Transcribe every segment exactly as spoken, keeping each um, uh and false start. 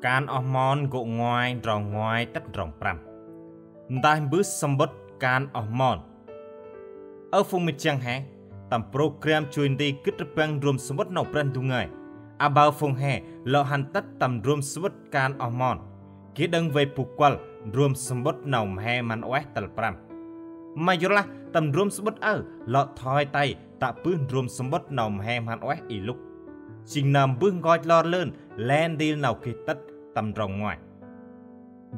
Kan Oh Mon gô ngoai, ndrong ngoai tât ndrong prăm. Ndah mbơh sămƀŭt Kan Oh Mon. Ơ phung mĭt jiăng he, tâm program joi nti gĭt rbăng ndrom sămƀŭt Nau Brah Ndu Ngơi. Aƀaơ phung he lŏ hăn tât tâm ndrom sămƀŭt Kan Oh Mon. Geh đŏng vay bu kuăl ndrom sămƀŭt Nau Mhe Mhan Ueh tal prăm. Ma yorlah tâm ndrom sămƀŭt aơ lŏ thoi tay tă bơh ndrom sămƀŭt Nau Mhe Mhan Ueh Y-Luk. Jêng nơm mbơh nkoch lor lơn lĕ ntil nau geh tât tâm ndrong ngoai.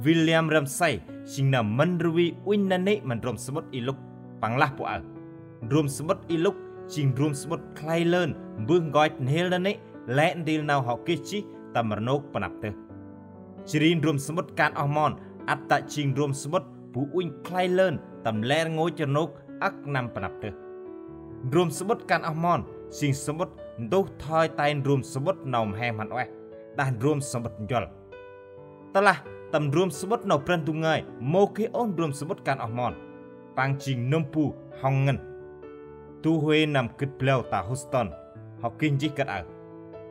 William Ramsay jêng nơm mĭn rvê uănh nanê̆ ma ndrom sămƀŭt Y-Luk, păng lah bu aơ: Ndrom sămƀŭt Y-Luk jêng ndrom sămƀŭt khlay lơn mbơh nkoch n'hêl nanê̆ lĕ ntil nau hŏ geh jêh tâm rnôk panăp dơh. Jêh ri ndrom sămƀŭt Kan Oh Mon ăt tă jêng ndrom sămƀŭt bu uănh khlay lơn tâm lĕ rngôch rnôk âk năm panăp dơh. Ndrom sămƀŭt Kan Oh Mon jêng sămƀŭt ntuh thoi tay ndrom sămƀŭt Nau Mhe Mhan Ueh, đah ndrom sămƀŭt njuăl. Tơlah tâm ndrom sămƀŭt Nau Brah Ndu Ngơi mâu geh ôh ndrom sămƀŭt Kan Oh Mon, păng jêng nâm bu hŏng ngăn. Du huê nơm gĭt blau ta Houston hŏ geh nchih kơt aơ: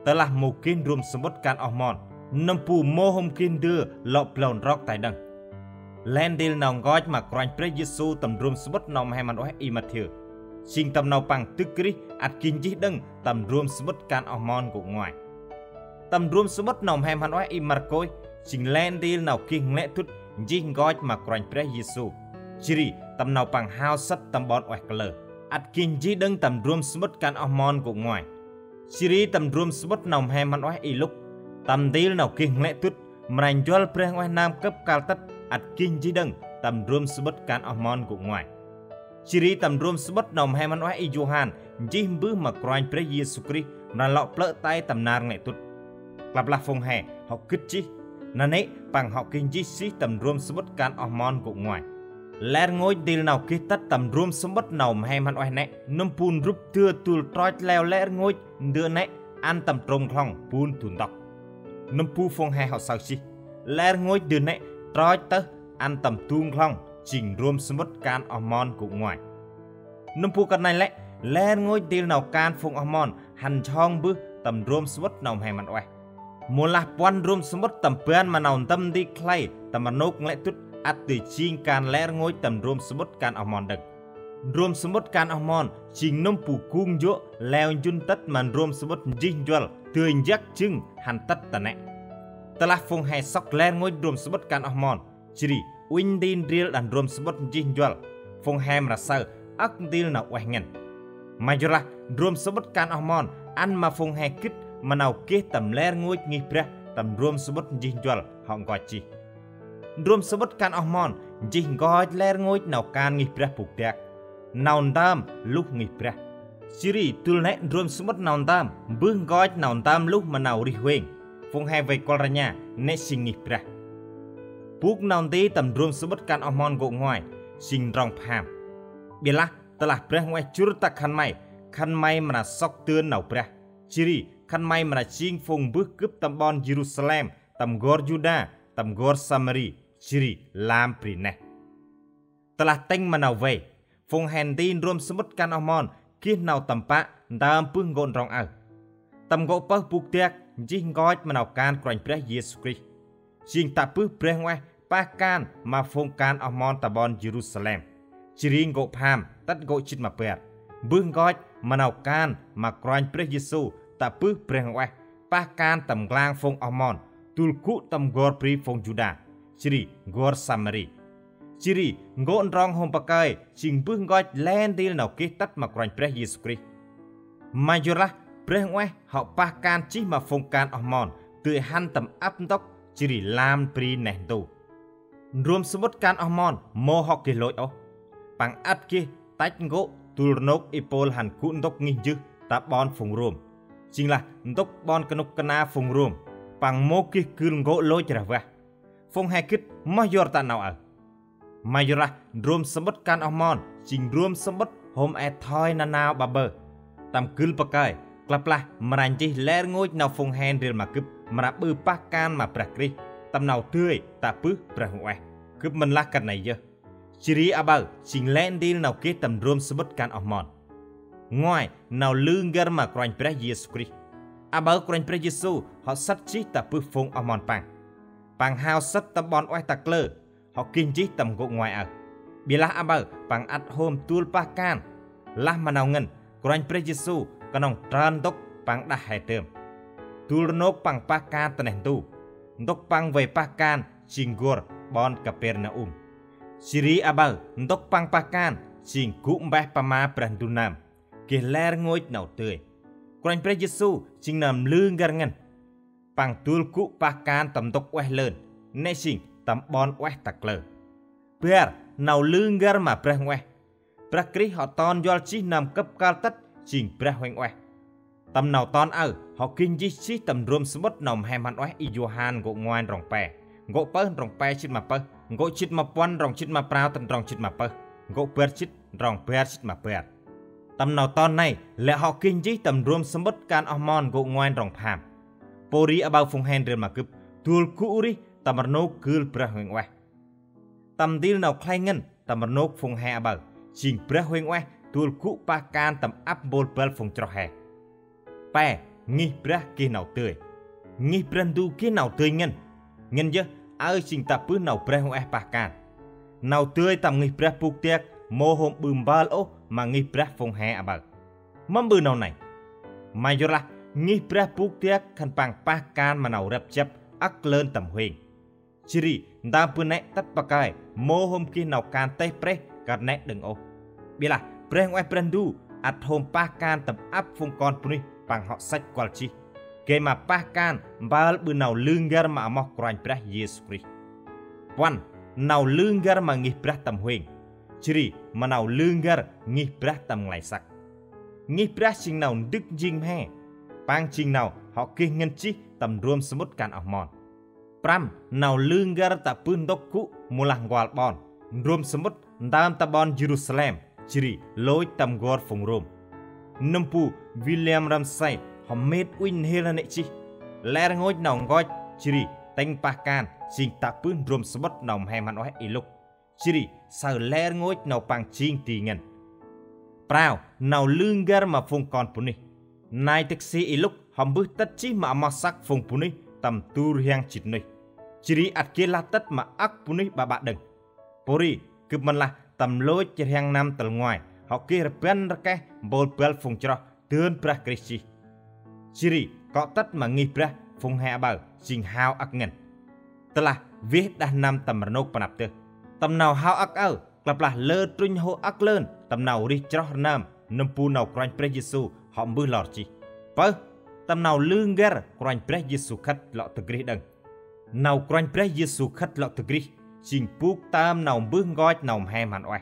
Tơlah mâu geh ndrom sămƀŭt Kan Oh Mon, nâm bu mâu hôm geh ndơ lŏ blau ndrok tay đŏng. Lĕ ntil nau nkoch ma Kôranh Brah Yêsu tâm ndrom sămƀŭt Nau Mhe Mhan Ueh Y-Mathiơ, jêng tâm nau păng dâk rêh ăt geh nchih đŏng tâm ndrom sămƀŭt Kan Oh Mon gô ngoai. Tâm ndrom sămƀŭt Nau Mhe Mhan Ueh Y-Markôs jêng lĕ ntil nau geh nglĕ dŭt nchih nkoch ma Kôranh Brah Yêsu, jêh ri tâm nau păng hao sât tâm ƀon ueh kalơ, ăt geh nchih đŏng tâm ndrom sămƀŭt Kan Oh Mon gô ngoai. Jêh ri tâm ndrom sămƀŭt Nau Mhe Mhan Ueh Y-Luk, tâm ntil nau geh nglĕ dŭt mra njuăl Brah Huêng Ueh Nơm kơp kal tât ăt geh nchih đŏng tâm ndrom sămƀŭt Kan Oh Mon gô ngoai. Jêh ri tâm ndrom sămƀŭt Nau Mhe Mhan Ueh Y-Yôhan nchih mbơh ma Kôranh Brah Yêsu Krist mra lŏ plơ̆ tay tâm nar nglĕ dŭt. Klăp lah phung he hŏ gĭt jêh, nanê̆ păng hŏ geh nchih jêh tâm ndrom sămƀŭt Kan Oh Mon gô ngoai. Lĕ rngôch ntil nau geh tât tâm ndrom sămƀŭt Nau Mhe Mhan Ueh nĕ, nâm bu nrup dưa dôl troch leo lĕ rngôch ndơ nĕ ăn tâm trôm klŏng bun du ntŭk. Nâm bu phung he hŏ saơ jêh, lĕ rngôch ndơ nĕ troch tơh ăn tâm du klŏng jêng ndrom sămƀŭt Kan Oh Mon gô ngoai. Nâm bu kơt nây lĕ, lĕ rngôch ntil nau kan phung oh mon hăn jhŏng mbơh tâm ndrom sămƀŭt Nau Mhe Mhan Ueh. Mâu lah puăn ndrom sămƀŭt tâm ban ma nau ntĭm nti khlay tâm rnôk nglĕ dŭt ăt dơi jêng kan lĕ rngôch tâm ndrom sămƀŭt Kan Oh Mon đŏng. Ndrom sămƀŭt Kan Oh Mon jêng nâm bu gung jŏk leo njŭn tât ma ndrom sămƀŭt nchih njuăl dơi njăk jâng hăn tât ta nĕ. Tơlah phung he sŏk lĕ rngôch ndrom sămƀŭt Kan Oh Mon, jêh ri uănh nti ndrel đah ndrom sămƀŭt nchih njuăl, phung he mra saơ âk ntil nau ueh ngăn. Ma yorlah ndrom sămƀŭt Kan Oh Mon ăn ma phung he gĭt ma nau geh tâm lĕ rngôch ngih Brah tâm ndrom sămƀŭt nchih njuăl hŏ nkoch jêh. Ndrom sămƀŭt Kan Oh Mon nchih nkoch lĕ rngôch nau kan ngih Brah bôk dak, nau ntơm luh ngih Brah. Jêh ri dôl nĕ ndrom sămƀŭt nau ntơm mbơh nkoch nau ntơm luh ma nau rêh huêng, phung he vay kuăl rnha nĕ jêng ngih Brah. Bôk nau nti tâm ndrom sămƀŭt Kan Oh Mon gô ngoai jêng ndrŏng pham. Ƀiălah tơlah Brah Huêng Ueh jŭr ta khân may, khân may mra sŏk dơn nau brah. Jêh ri khân may mra jêng phung mbơh gâp tâm ƀon Yêrusalem, tâm n'gor Yuđa, tâm n'gor Samari, jêh ri lam bri neh. Tơlah tĭng ma nau vay, phung he nti ndrom sămƀŭt Kan Oh Mon geh nau tâm pă ntơm bơh nkô̆ ndrŏng aơ. Tâm nkô̆ pơh bôk dak nchih nkoch ma nau kan Kôranh Brah Yêsu Krist, jêng tă bơh Brah Huêng Ueh pah kan ma phung kan oh mon ta ƀon Yêrusalem. Jêh ri nkô̆ pham tât nkô̆ jât ma bar, mbơh nkoch ma nau kan ma Kôranh Brah Yêsu tă bơh Brah Huêng Ueh pah kan tâm nklang phung oh mon dôl gŭ tâm n'gor bri phung Yuđa, jêh ri n'gor Samari. Jêh ri nkô̆ ndrŏng hôm pakơi jêng mbơh nkoch lĕ ntil nau geh tât ma Kôranh Brah Yêsu Krist. Ma yorlah Brah Huêng Ueh hŏ pah kan jêh ma phung kan oh mon dơi hăn tâm ăp ntŭk jêh ri lam bri neh ntu. Ndrom sămƀŭt Kan Oh Mon mâu hŏ geh lôch ôh. Păng ăt geh tăch nkô̆ dôl rnôk Y-Pôl hăn gŭ ntŭk ngih jưh ta ƀon phung Rôm, jêng lah ntŭk ƀon knŭk kna phung Rôm. Păng mâu geh gưl nkô̆ lôch rah vah. Phung he gĭt moh yor ta nau aơ. Ma yorlah ndrom sămƀŭt Kan Oh Mon jêng ndrom sămƀŭt hôm e thoi nanao ƀaƀơ. Tâm gưl pakơi, klăp lah mra nchih lĕ rngôch nau phung he ndrel ma gâp mra ƀư pah kan ma Brah Krist tâm nau dơi tă bơh Brah Huêng Ueh. Gâp mĭn lah kơt nây yơh. Jêh ri aƀaơ jêng lĕ ntil nau geh tâm ndrom sămƀŭt Kan Oh Mon. Ngoai nau lư n'găr ma Kôranh Brah Yêsu Krist, aƀaơ Kôranh Brah Yêsu hŏ sât jêh tă bơh phung oh mon Păng. Păng hao sât tâm ƀon ueh ta klơ, hŏ geh nchih tâm gŏ ngoai aơ. Ƀiălah aƀaơ păng ăt hôm dôl pah kan. Lah ma nau ngăn, Kôranh Brah Yêsu knŏng trơn ntŭk păng đah he dơm. Dôl rnôk păng pah kan ta neh ntu, ntŭk păng vay pah kan jêng n'gor ƀon Kapernaum. Jêh ri aƀaơ ntŭk păng pah kan jêng gŭ mpeh pa ma Brah Ndu nơm, geh lĕ rngôch nau dơi. Kôranh Brah Yêsu jêng nơm lư n'găr ngăn. Păng dôl gŭ pah kan tâm ntŭk ueh lơn, nĕ jêng tâm ƀon ueh ta klơ. Bar, nau lư n'găr ma Brah Huêng Ueh. Brah Krist hŏ ton njuăl jêh nơm kăp kơl tât jêng Brah Huêng Ueh. Tâm nau ton aơ, hŏ geh nchih jêh tâm ndrom samƀŭt Nau Mhe Mhan Ueh Y-Yôhan gŏ ngoai ndrŏng pe, gŏ pơh ndrŏng pe jât ma pơh, gŏ jât ma puăn ndrŏng jât ma prao tât ndrŏng jât ma pơh, gŏ bar jât ndrŏng bar jât ma bar. Tâm nau ton nây, lĕ hŏ geh nchih tâm ndrom samƀŭt Kan Oh Mon gŏ ngoai ndrŏng pham. Pôri aƀaơ phung he ndrel ma gâp dôl gŭ rêh tâm rnôk gưl Brah Huêng Ueh. Tâm ntil nau khlay ngăn tâm rnôk phung he aƀaơ, jêng Brah Huêng Ueh dôl gŭ pah kan tâm ăp mpôl băl phung chroh he. Pe, ngih brah geh nau dơi. Ngih Brah Ndu geh nau dơi ngăn. Ngăn yơh, aơ jêng tă bơh nau Brah Huêng Ueh pah kan. Nau dơi tâm ngih brah bôk dak mâu hôm ƀư mbơl ôh ma ngih brah phung he aƀaơ. Mâm ƀư nau nây? Ma yorlah ngih brah bôk dak khân păng pah kan ma nau răp jăp âk lơn tâm huêng. Jêh ri ntơm bơh nĕ tât pakơi mâu hôm geh nau kan têh prêh kơt nĕ đŏng ôh. Ƀiălah Brah Huêng Ueh Brah Ndu ăt hôm pah kan tâm ăp phung kon bunuyh păng hŏ săch kuăl jêh, gay ma pah kan mbơl ƀư nau lư n'găr ma amoh Kôranh Brah Yêsu Krist. Puăn, nau lư n'găr ma ngih brah tâm huêng, jêh ri ma nau lư n'găr ngih brah tâm nglay săk. Ngih brah jêng nau ndâk njêng mhe, păng jêng nau hŏ geh ngăn jêh tâm ndrom samƀŭt Kan Oh Mon. Prăm, nau lư n'găr tă bơh ntŭk gŭ mâu lah nkuăl ƀon, ndrom samƀŭt ntơm ta ƀon Yêrusalem, jêh ri lôch tâm n'gor phung Rôm. Nâm bu William Ramsay hŏ mĭt uănh n'hêl nanê̆ jêh lĕ rngôch nau nkoch, jêh ri tĭng pah kan jêng tă bơh ndrom samƀŭt Nau Mhe Mhan Ueh Y-Luk, jêh ri saơ lĕ rngôch nau păng jêng di ngăn. Prao, nau lư n'găr ma phung kon bunuyh. Nai dak si Y-Luk hŏ mbơh tât jêh ma amoh săk phung bunuyh tâm du rhiăng jât nuyh, jêh ri ăt geh lah tât ma âk bunuyh ƀaƀă đŏng. Pôri gâp mân lah tâm lôch rhiăng năm tal ngoai, hŏ geh rbăn rkeh mpôl băl phung chroh dơn Brah Krist jêh, jêh ri kŏ tât ma ngih brah phung he aƀaơ jêng hao âk ngăn. Tơlah vih đah năm tâm rnôk pa năp dơh, tâm nau hao âk aơ klăp lah lơ trŭnh hô âk lơn tâm nau rêh chroh rnơm nâm bu nau Kôranh Brah Yêsu hŏ mbơh lor jêh. Pơh, tâm nau lư n'găr Kôranh Brah Yêsu khât lŏ dâk rêh đŏng. Nau Kôranh Brah Yêsu khât lŏ dâk rêh jêng bôk tơm nau mbơh nkoch Nau Mhe Mhan Ueh.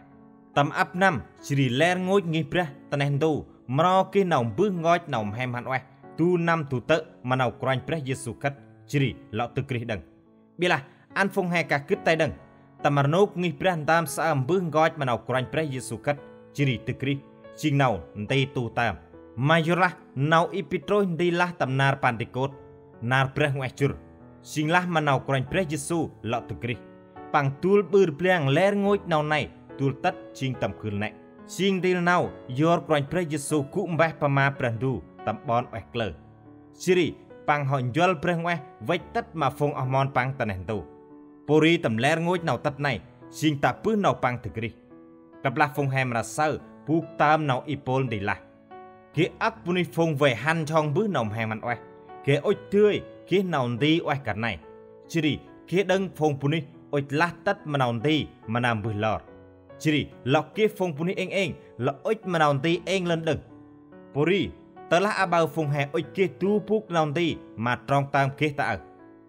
Tâm ăp năm, jêh ri lĕ rngôch ngih brah ta neh ntu mro geh nau mbơh nkoch Nau Mhe Mhan Ueh du năm du tơ̆ ma nau Kôranh Brah Yêsu khât jêh ri lŏ dâk rêh đŏng. Ƀiălah ăn phung he kah gĭt tay đŏng, tâm rnôk ngih brah ntơm saơ mbơh nkoch ma nau Kôranh Brah Yêsu khât jêh ri dâk rêh, jêng nau nti tu tơm. Ma yorlah nau Y-Pêtrôs nti lah tâm nar Pantikôt, nar Brah Huêng Ueh jŭr, jêng lah ma nau Kôranh Brah Yêsu lŏ dâk rêh. Păng dôl ƀư rblang lĕ rngôch nau nây dôl tât jêng tâm gưl nĕ. Jêng ntil nau yor Kôranh Brah Yêsu gŭ mpeh pa ma Brah Ndu tâm ƀon ueh klơ. Jêh ri păng hŏ njuăl Brah Huêng Ueh văch tât ma phung oh mon păng ta neh ntu. Pôri tâm lĕ rngôch nau tât nây jêng tă bơh nau păng dâk rêh. Klăp lah phung he mra saơ bôk tơm nau Y-Pôl nti lah: Geh âk bunuyh phung vay hăn nsong mbơh Nau Mhe Mhan Ueh, geh ŭch dơi geh nau nti ueh kơt nây, jêh ri geh đŏng phung bunuyh ŭch lah tât ma nau nti ma nơm mbơh lor. Jêh ri lŏ geh phung bunuyh êng êng lŏ ŭch ma nau nti êng lơn đŏng. Pôri tơlah aƀaơ phung he ŭch geh du bôk nau nti ma trong tơm geh ta aơ,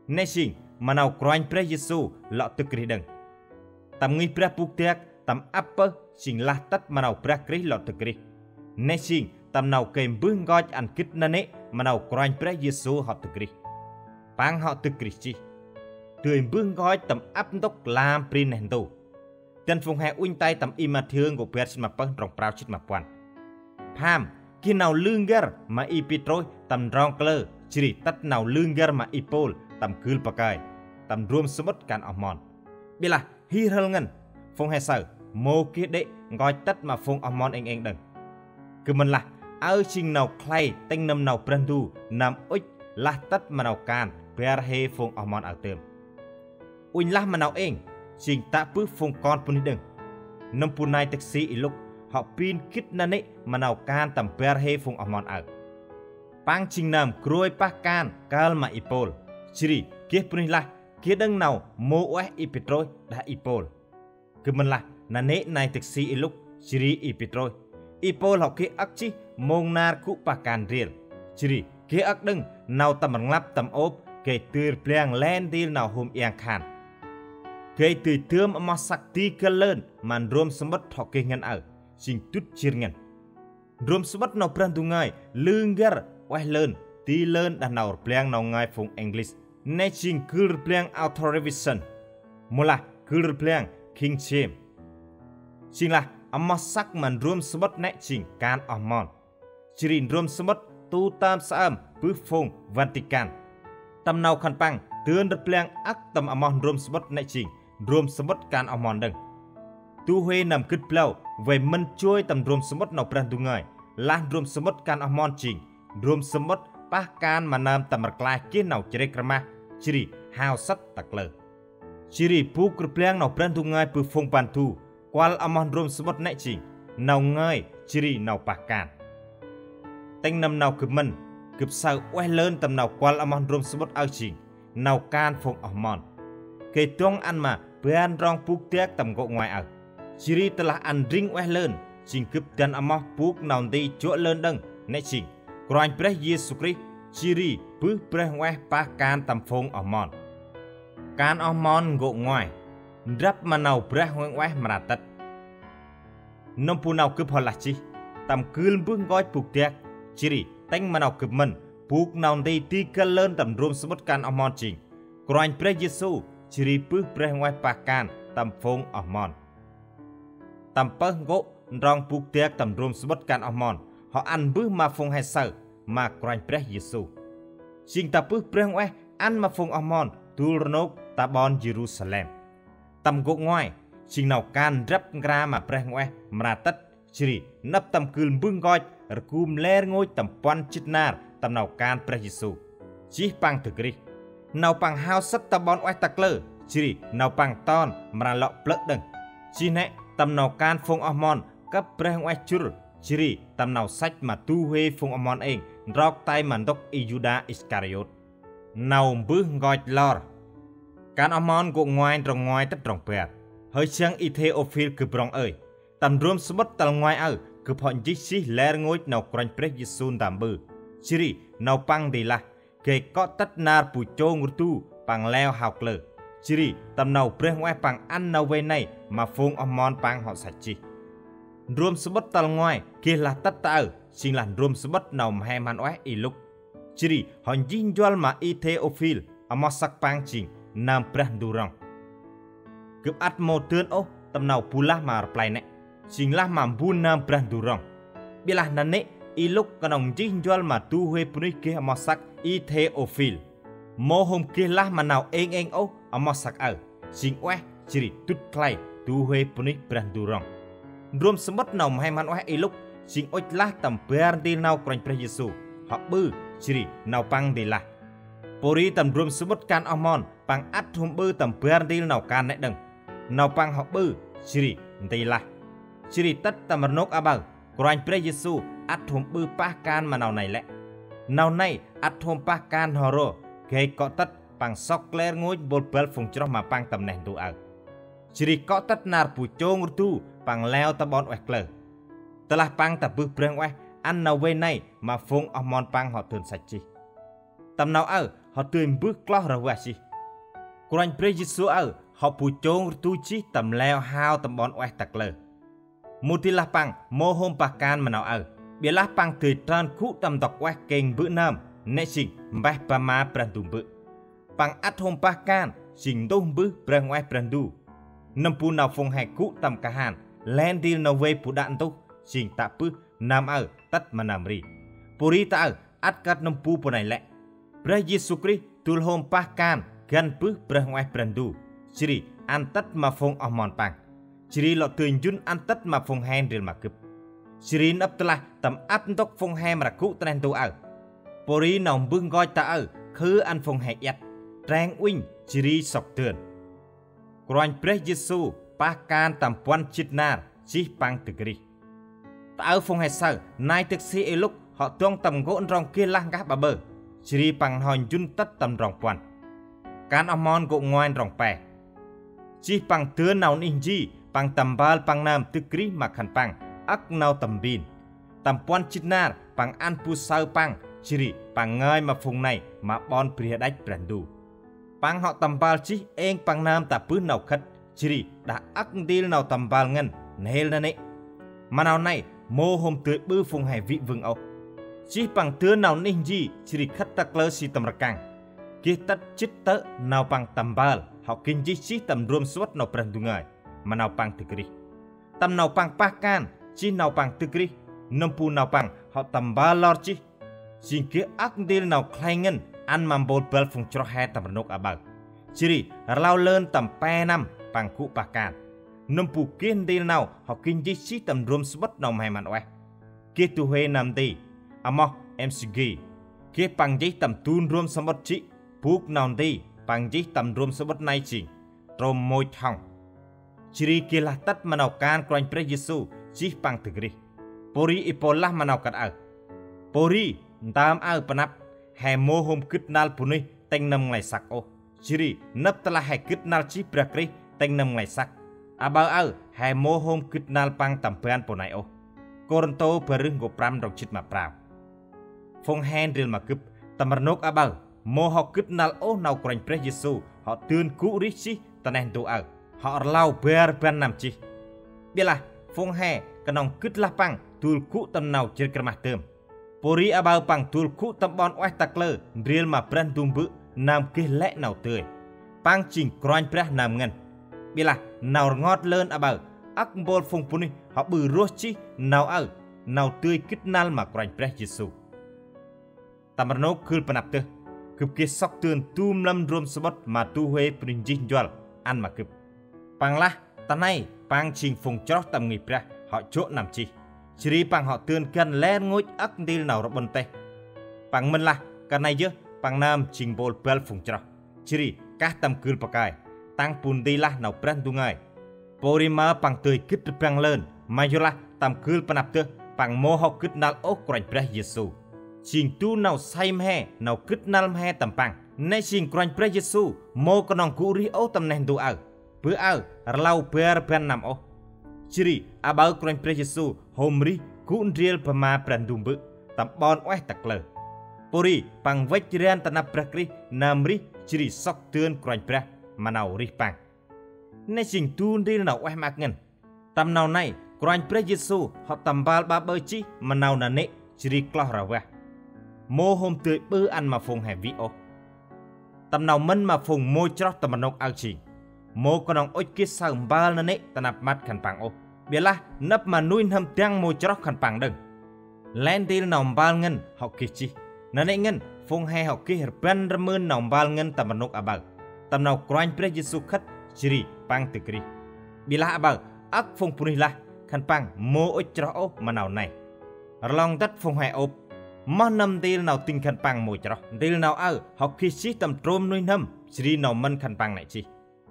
nĕ jêng ma nau Kôranh Brah Yêsu lŏ dâk rêh đŏng. Tâm ngih brah bôk dak tâm ăp pơh jêng lah tât ma nau Brah Krist lŏ dâk rêh. Nĕ jêng tâm nau gay mbơh nkoch ăn gĭt nanê̆ ma nau Kôranh Brah Yêsu hŏ dâk rêh. Păng hŏ dâk rêh jêh. Dơi mbơh nkoch tâm ăp ntŭk lam bri neh ntu. Dăn phung he uănh tay tâm Y-Mathiơ nkô̆ bar jât ma pơh trong prao jât ma puăn. Pham, geh nau lư n'găr ma Y-Pêtrôs tâm trong klơ, jêh ri tât nau lư n'găr ma Y-Pôl tâm gưl pakơi, tâm ndrom samƀŭt Kan Oh Mon. Ƀiălah hih rhâl ngăn, phung he saơ mâu geh đê̆ nkoch tât ma phung oh mon êng êng đŏng. Gâp mân lah aơ jêng nau khlay tĭng nâm nau Brah Ndu nơm ŭch lah tât ma nau kan bar hê phung oh mon aơ dơm. Uănh lah ma nau êng, jêng tă bơh phung kon bunuyh đŏng. Nâm bu nai dak si Y-Luk hŏ pin gĭt nanê̆ ma nau kan tâm bar hê phung oh mon aơ. Păng jêng nơm groi pah kan kơl ma Y-Pôl. Jêh ri geh bunuyh lah geh đŏng nau mâu ueh Y-Pêtrôs đah Y-Pôl. Gâp mĭn lah nanê̆ nai dak si Y-Luk jêh ri Y-Pêtrôs, Y-Pôl hŏ geh âk jêh mông nar gŭ pah kan ndrel. Jêh ri geh âk đŏng nau tâm rnglăp tâm ôp gay dơi rblang lĕ ntil nau hôm iang khan. Gay dơi dơm amoh săk di găl lơn ma ndrom samƀŭt hŏ geh ngăn aơ, jêng dŭt jêr ngăn. Ndrom samƀŭt Nau Brah Ndu Ngơi lư n'găr ueh lơn, di lơn đah nau rblang nau ngơi phung English, nĕ jêng gưl rblang Authorized Version, mâu lah gưl rblang King James. Jêng lah amoh săk ma ndrom samƀŭt nĕ jêng Kan Oh Mon. Jêh ri ndrom samƀŭt tu tơm saơm bơh phung Vatican. Tâm nau khân păng dơn rblang âk tâm amoh ndrom samƀŭt nĕ jêng ndrom samƀŭt Kan Oh Mon đŏng. Du huê nơm gĭt blao vay mĭn joi tâm ndrom samƀŭt Nau Brah Ndu Ngơi lah ndrom samƀŭt Kan Oh Mon jêng ndrom samƀŭt pah kan ma nơm tâm rklaih geh nau chrêk rmah jêh ri hao sât ta kalơ. Jêh ri bôk rblang Nau Brah Ndu Ngơi bơh phung Bantu kuăl amoh ndrom samƀŭt nĕ jêng nau ngơi jêh ri nau pah kan. Tĭng nâm nau gâp mĭn, gâp saơ ueh lơn tâm nau kuăl amoh ndrom samƀŭt aơ jêng nau kan phung oh mon. Gay dŏng ăn ma bar ndrong bôk dak tâm nkô̆ ngoai aơ. Jêh ri tơlah ăn ndring ueh lơn, jêng gâp dăn amoh bôk nau nti jŏ lơn đŏng, nĕ jêng Kôranh Brah Yêsu Krist, jêh ri bơh Brah Huêng Ueh pah kan tâm phung oh mon. Kan Oh Mon nkô̆ ngoai, ndrăp ma nau Brah Huêng Ueh mra tât. Nâm bu nau gâp hŏ lah jêh, tâm gưl mbơh nkoch bôk dak, jêh ri tĭng ma nau gâp mĭn, bôk nau nti di găl lơn tâm ndrom samƀŭt Kan Oh Mon jêng Kôranh Brah Yêsu, jêh ri bơh Brah Huêng Ueh pah kan tâm phung oh mon. Tâm pơh nkô̆ ndrong bôk dak tâm ndrom samƀŭt Kan Oh Mon hŏ ăn mbơh ma phung he saơ ma Kôranh Brah Yêsu. Jêng tă bơh Brah Huêng Ueh ăn ma phung oh mon dôl rnôk ta ƀon Yêrusalem. Tâm nkô̆ ngoai, jêng nau kan ndrăp nkra ma Brah Huêng Ueh mra tât, jêh ri nđâp tâm gưl mbơh nkoch rgum lĕ rngôch tâm puăn jât nar tâm nau kan Brah Yêsu. Jêh Păng dâk rêh, nau Păng hao sât ta ƀon ueh ta kalơ, jêh ri nau Păng ton mra lŏ plơ̆ đŏng. Jêh nĕ tâm nau kan phung oh mon kâp Brah Huêng Ueh jŭr, jêh ri tâm nau săch ma du huê phung oh mon êng ntrok tay ma ntŭk Y-Yuđa Iskariôt. Nau mbơh nkoch lor. Kan Oh Mon nkô̆ ngoai ndrŏng ngoai tât ndrŏng bar. Hơi siăng Y Thêôphil gâp rŏng ơi, tâm ndrom samƀŭt tal ngoai aơ gâp hŏ nchih jêh lĕ rngôch nau Kôranh Brah Yêsu ntơm ƀư, jêh ri nau Păng nti lah, gay kŏ tât nar bu chông rdu Păng leo hao kalơ, jêh ri tâm nau Brah Huêng Ueh Păng ăn nau vay nây ma phung oh mon Păng hŏ săch jêh. Ndrom samƀŭt tal ngoai geh lah tât ta aơ, jêng lah ndrom samƀŭt Nau Mhe Mhan Ueh Y Luk. Jêh ri hŏ nchih njuăl ma Y Thêôphil, amoh săk păng jêng nơm Brah Ndu rŏng. Gâp ăt mâu dơn ôh tâm nau bu lah ma rplay nĕ, jêng lah ma mbu nơm Brah Ndu rŏng. Ƀiălah nanê̆ Y Luk knŏng nchih njuăl ma du huê bunuyh geh amoh săk Y Thêôphil. Mâu hôm geh lah ma nau êng êng ôh amoh săk aơ, jêng ueh jêh ri dŭt khlay du huê bunuyh Brah Ndu rŏng. Ndrom samƀŭt Nau Mhe Mhan Ueh Y Luk jêng ŭch lah tâm bar ntil nau Kôranh Brah Yêsu hŏ ƀư jêh ri nau Păng nti lah. Pôri tâm ndrom samƀŭt Kan Oh Mon Păng ăt hôm ƀư tâm bar ntil nau kan nĕ đŏng, nau Păng hŏ ƀư jêh ri nti lah. Jêh ri tât tâm rnôk aƀaơ, Kôranh Brah Yêsu ăt hôm ƀư pah kan ma nau nây lĕ. Nau nây ăt hôm pah kan n'ho ro, gay kŏ tât Păng sŏk lĕ rngôch mpôl băl phung chroh ma Păng tâm neh ntu aơ. Jêh ri kŏ tât nar bu chông rdu Păng leo ta ƀon ueh kalơ. Tơlah Păng tă bơh Brah Huêng Ueh ăn nau vay nây ma phung oh mon Păng hŏ dơn săch jêh. Tâm nau aơ hŏ dơi mbơh kloh rah vah jêh. Kôranh Brah Yêsu aơ hŏ bu chông rdu jêh tâm leo hao tâm ƀon ueh ta kalơ. Mâu di lah Păng mâu hôm pah kan ma nau aơ, ƀiălah Păng dơi trơn gŭ tâm ntŭk ueh kêng Mbơ̆ Nơm, nĕ jêng mpeh ba ma Brah Ndu Mbơ̆. Păng ăt hôm pah kan jêng ntuh mbơh Brah Huêng Ueh Brah Ndu. Nâm bu nau phung he gŭ tâm kahan lĕ ntil nau vay bu đă ntuh jêng tă bơh nơm aơ tât ma nơm ri. Pôri ta aơ ăt kơt nâm bu pô nây lĕ. Brah Yêsu Krist dôl hôm pah kan găn bơh Brah Huêng Ueh Brah Ndu, jêh ri ăn tât ma phung oh mon Păng, jêh ri lŏ dơi njŭn ăn tât ma phung he ndrel ma Gâp. Jêh ri nđâp tơlah tâm ăp ntŭk phung he mra gŭ ta neh ntu aơ, pôri nau mbơh nkoch ta aơ khư ăn phung he iăt, treng uănh jêh ri sŏk dơn. Kôranh Brah Yêsu pah kan tâm puăn jât nar jêh Păng dâk rêh. Ta aơ phung he saơ, nai dak si ê Luk hŏ dŏng tâm nkô̆ ndrŏng geh lah nkah ƀaƀơ, jêh ri păng n'ho njŭn tât tâm ndrŏng puăn. Kan Oh Mon nkô̆ ngoai ndrŏng pe. Jêh Păng dơn nau nđih ji, Păng tâm mpơl Păng nơm dâk rêh ma khân păng âk nau tâm mbên. Tâm puăn jât nar Păng ăn bu saơ Păng, jêh ri Păng ngơi ma phung nây ma ƀon bri hđăch Brah Ndu. Păng hŏ tâm mpơl jêh êng Păng nơm tă bơh nau khât, jêh ri đah âk ntil nau tâm mpơl ngăn n'hêl nanê̆. Ma nau nây mâu hôm dơi ƀư phung he vĭ vâng ôh. Jêh Păng dơn nau nđih ji, jêh ri khât ta kalơ si tâm rkăng. Geh tât jât tơ̆ nau Păng tâm mpơl hŏ geh nchih jêh tâm ndrôm samƀŭt Nau Brah Ndu Ngơi ma nau Păng dâk rêh. Tâm nau Păng pah kan jêh nau Păng dâk rêh, nâm bu nau Păng hŏ tâm mpơl lor jêh, jêng geh âk ntil nau khlay ngăn ăn ma mpôl băl phung chroh he tâm rnôk aƀaơ. Jêh ri rlau lơn tâm pe năm Păng gŭ pah kan. Nâm bu geh ntil nau hŏ geh nchih jêh tâm ndrôm samƀŭt Nau Mhe Mhan Ueh. Geh du huê nơm nti, amoh M C G. Geh Păng nchih tâm du ndrôm samƀŭt jê̆, bôk nau nti Păng nchih tâm ndrôm samƀŭt nây jêng trôm môch hŏng. Jêh ri geh lah tât ma nau kan Kôranh Brah Yêsu jêh Păng dâk rêh. Pôri Y-Pôl lah ma nau kơt aơ. Pôri ntơm aơ pơnăp, he mâu hôm gĭt năl bunuyh tĭng nâm nglay săk ôh. Jêh ri nđâp tơlah he gĭt năl jêh Brah Krist tĭng nâm nglay săk, aƀaơ aơ he mâu hôm gĭt năl Păng tâm ban pô nây ôh. Kôrintô bar rơh nkô̆ prăm ndrŏng jât ma prao. Phung he ndrel ma gâp, tâm rnôk aƀaơ mâu hŏ gĭt năl ôh nau Kôranh Brah Yêsu hŏ dơn gŭ rêh jêh ta neh ntu aơ, hŏ rlau bar rbăn năm jêh. Ƀiălah phung he knŏng gĭt lah Păng dôl gŭ tâm nau chrêk rmah dơm. Pôri aƀaơ Păng dôl gŭ tâm ƀon ueh ta kalơ ndrel ma Brah Ndu Mbơ̆, nơm geh lĕ nau dơi. Păng jêng Kôranh Brah nơm ngăn. Ƀiălah nau rngot lơn aƀaơ, âk mpôl phung bunuyh hŏ ƀư roh jêh nau aơ, nau dơi gĭt năl ma Kôranh Brah Yêsu. Tâm rnôk gưl pơnăp dơh, gâp geh sŏk dơn du mlâm ndrôm samƀŭt ma du huê bunuyh nchih njuăl ăn ma gâp. Păng lah ta nây Păng jêng phung chroh tâm ngih Brah hŏ jŏ năm jêh. Jêh ri Păng hŏ dơn găn lĕ rngôch âk ntil nau rƀŭn têh. Păng mĭn lah kơt nây yơh Păng nơm jêng mpôl băl phung chroh. Jêh ri kah tâm gưl pakơi, tăng bu nti lah Nau Brah Ndu Ngơi. Pôri mơ Păng dơi gĭt rbăng lơn, ma yor lah tâm gưl pơnăp dơh Păng mâu hŏ gĭt năl ôh Kôranh Brah Yêsu. Jêng du nau say mhe, nau gĭt năl mhe tâm Păng. Nĕ jêng Kôranh Brah Yêsu mâu knŏng gŭ rêh ôh tâm neh ntu aơ, bơh aơ rlau bar rbăn năm ôh. Jêh ri aƀaơ Kôranh Brah Yêsu hôm rêh gŭ ndrel ma Brah Ndu Mbơ̆ tâm ƀon ueh ta kalơ. Pôri Păng văch ran ta năp Brah Krist nơm rêh, jêh ri sŏk dơn Kôranh Brah ma nau rêh Păng. Nĕ jêng du ntil nau ueh maak ngăn. Tâm nau nây Kôranh Brah Yêsu hŏ tâm mpơl ƀaƀơ jêh ma nau nanê̆ jêh ri kloh rah vah. Mâu hôm dơi ƀư ăn ma phung he vĭ ôh. Tâm nau mĭn ma phung mâu chroh tâm rnôk aơ jêng, mâu knŏng ŭch geh saơ mpơl nanê̆ ta năp măt khân păng ôh, ƀiălah nđâp ma nuih n'hâm dăng mâu chroh khân păng đŏng. Lĕ ntil nau mpơl ngăn hŏ geh jêh. Nanê̆ ngăn phung he hŏ geh rbăn rmưn nau mpơl ngăn tâm rnôk aƀaơ. Tâm nau Kôranh Brah Yêsu khât jêh ri Păng dâk rêh. Ƀiălah aƀaơ âk phung bunuyh lah khân păng mâu ŭch chroh ôh ma nau nây. Rlong ntât phung he ôp, moh nâm ntil nau dâng khân păng mâu chroh. Ntil nau aơ hŏ geh jêh tâm trôm nuih n'hâm jêh ri nau mĭn khân păng nây jêh.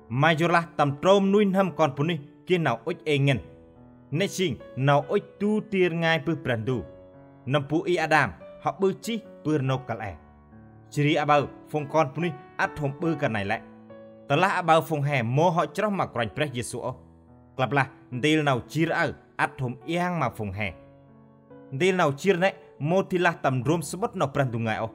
Ma yor lah tâm trôm nuih n'hâm kon bunuyh geh nau ŭch êng ngăn. Nĕ jêng nau ŭch du ti rngai bơh Brah Ndu. Nâm bu Y-Ađam hŏ ƀư jêh bơh rnôk kăl e. Jêh ri aƀaơ phung kon bunuyh ăt hôm ƀư kơt nây lĕ. Tơlah aƀaơ phung he mâu hŏ chroh ma Kôranh Brah Yêsu ôh, klăp lah ntil nau jêr aơ ăt hôm iang ma phung he. Ntil nau jêr nĕ mâu di lah tâm ndrôm samƀŭt Nau Brah Ndu Ngơi ôh.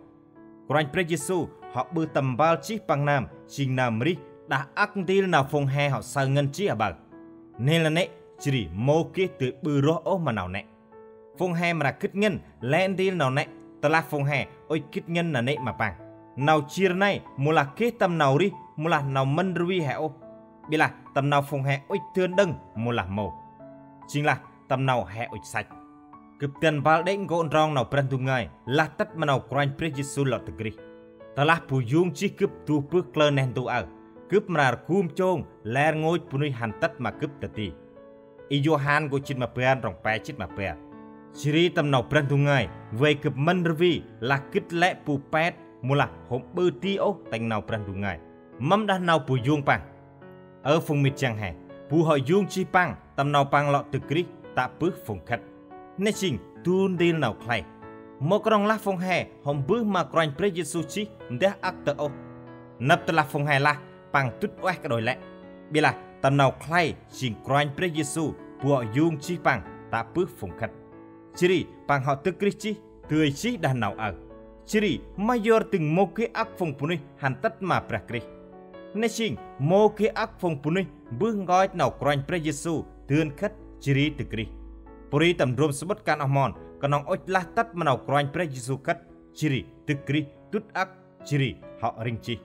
Kôranh Brah Yêsu hŏ ƀư tâm mpơl jêh Păng nơm jêng nơm rêh đah âk ntil nau phung he hŏ saơ ngăn jêh aƀaơ. N'hêl nanê̆ jêh ri mâu geh dơi ƀư roh ôh ma nau nĕ. Phung he mra gĭt ngăn lĕ ntil nau nĕ, tơlah phung he ŭch gĭt ngăn nanê̆ ma Păng. Nau jêr nây mâu lah geh tâm nau rêh mâu lah nau mĭn rvê he ôh, ƀiălah tâm nau phung he ŭch dơn đŏng mâu lah mâu, jêng lah tâm nau he ŭch săch. Gâp dăn mpơl đê̆ nkô̆ ndrong Nau Brah Ndu Ngơi lah tât ma nau Kôranh Brah Yêsu lŏ dâk rêh. Tơlah bu yông jêh gâp du bơh kalơ neh ntu aơ, gâp mra rgum chông lĕ rngôch bunuyh hăn tât ma gâp dadê. Yôhan nkô̆ jât ma bar, ndrong pe jât ma bar. Jêh ri tâm Nau Brah Ndu Ngơi vay gâp mĭn rvê lah gĭt lĕ bu pet mâu lah hôm ƀư di ôh tĭng Nau Brah Ndu Ngơi, mâm đah nau bu yông păng. Ơ phung mĭt jiăng he, bu hŏ yŭng jêh păng tâm nau păng lŏ dâk rêh tă bơh phung khât. Nĕ jêng du ntil nau khlay. Mâu knŏng lah phung he hŏ mbơh ma Kôranh Brah Yêsu jêh ndah âk tơ̆ ôh. Nđâp tơlah phung he lah păng dŭt ueh kađôi lĕ, ƀiălah tâm nau khlay jêng Kôranh Brah Yêsu bu hŏ yŭng jêh păng tă bơh phung khât. Jêh ri păng hŏ dâk rêh jêh, dơi jêh đah nau aơ. Jêh ri ma yor dâng mâu geh âk phung bunuyh hăn tât ma Brah Krist. Nĕ jêng mâu geh âk phung bunuyh mbơh nkoch nau Kôranh Brah Yêsu dơn khât jêh ri dâk rêh. Pôri tâm ndrôm samƀŭt Kan Oh Mon knŏng ŭch lah tât ma nau Kôranh Brah Yêsu khât jêh ri dâk rêh dŭt âk jêh ri hŏ rĭng jêh.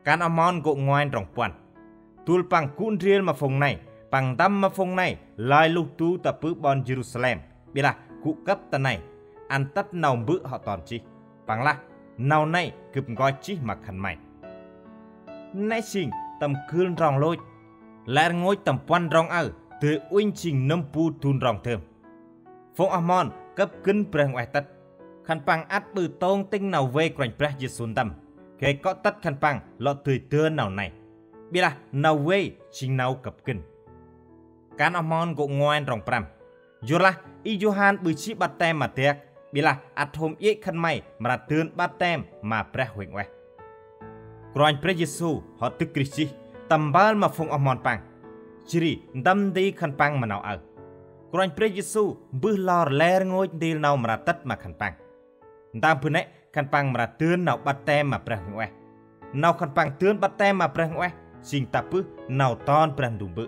Kan Oh Mon nkô̆ ngoai ndrŏng puăn. Dôl păng gŭ ndrel ma phung nây, păng ntăm ma phung nây lơi luh du tă bơh ƀon Yêrusalem, ƀiălah gŭ kâp ta nây, ăn tât nau Mbơ̆ hŏ ton jêh. Păng lah: Nau nây gâp nkoch jêh ma khân may. Nĕ jêng tâm gưl ndrŏng lôch. Lĕ rngôch tâm puăn ndrŏng aơ dơi uănh jêng nâm bu du ndrŏng dơm. Phung Oh Mon kâp gân Brah Huêng Ueh tât. Khân păng ăt ƀư tông tĭng nau vay Kôranh Brah Yêsu ntăm, gay kŏ tât khân păng lŏ dơi dơn nau nây. Ƀiălah nau vay jêng nau kâp gân. Kan Oh Mon nkô̆ ngoai ndrŏng prăm. Yorlah Y-Yôhan ƀư jêh ƀaptem ma dak, ƀiălah ăt hôm djê̆ khân may mra dơn ƀaptem ma Brah Huêng Ueh. Kôranh Brah Yêsu hŏ dâk rêh jêh, tâm mpơl ma phung Oh Mon păng. Jêh ri ntăm nti khân păng ma nau aơ. Kôranh Brah Yêsu mbơh lor lĕ rngôch ntil nau mra tât ma khân păng. Ntơm bơh nĕ khân păng mra dơn nau ƀaptem ma Brah Huêng Ueh. Nau khân păng dơn ƀaptem ma Brah Huêng Ueh jêng tă bơh nau ton Brah Ndu Mbơ̆.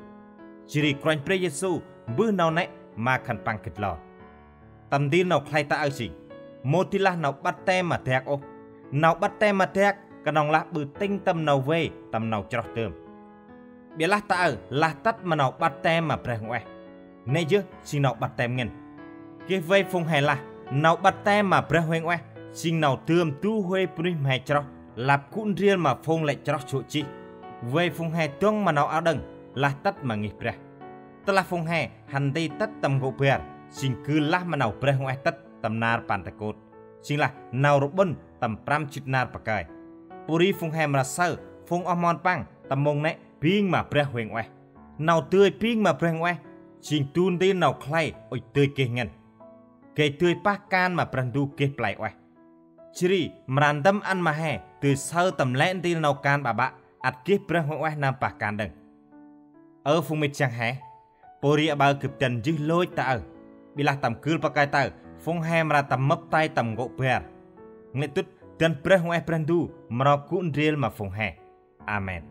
Jêh ri Kôranh Brah Yêsu mbơh nau nĕ ma khân păng gĭt lor. Tâm ntil nau khlay ta aơ jêng, mâu di lah nau ƀaptem ma dak ôh. Nau ƀaptem ma dak knŏng lah ƀư tĭng tâm nau vay tâm nau chroh dơm. Ƀiălah ta aơ lah tât ma nau ƀaptem ma Brah Huêng Ueh. Nĕ yơh jêng nau ƀaptem ngăn. Geh vay phung he lah nau ƀaptem ma Brah Huêng Ueh jêng nau dơm du huê bunuyh mhe chroh lăp gŭ ndrel ma phung lĕ chroh jô̆ jêh. Vay phung he dŏng ma nau aơ đŏng lah tât ma ngih Brah. Tơlah phung he hăn nti tât tâm nkô̆ bar, jêng gưl lah ma nau Brah Huêng Ueh tât tâm nar Pentikôt, jêng lah nau rƀŭn tâm prăm jât nar pakơi. Pôri phung he mra saơ phung Oh Mon păng tâm mông nĕ bêng ma Brah Huêng Ueh. Nau dơi bêng ma Brah Huêng Ueh jêng du ntil nau khlay ŭch dơi geh ngăn, gay dơi pah kan ma Brah Ndu geh play ueh. Jêh ri mra ntĭm ăn ma he dơi saơ tâm lĕ ntil nau kan ƀaƀă ăt geh Brah Huêng Ueh nơm pah kan đŏng. Ơ phung mĭt jiăng he, pôri aƀaơ gâp dăn jêh lôch ta aơ, ƀiălah tâm gưl pakơi taơ phung he mra tâm mâp tay tâm nkô̆ bar. N'glĕ dŭt dăn Brah Huêng Ueh Brah Ndu mra gŭ ndrel ma phung he. Amen.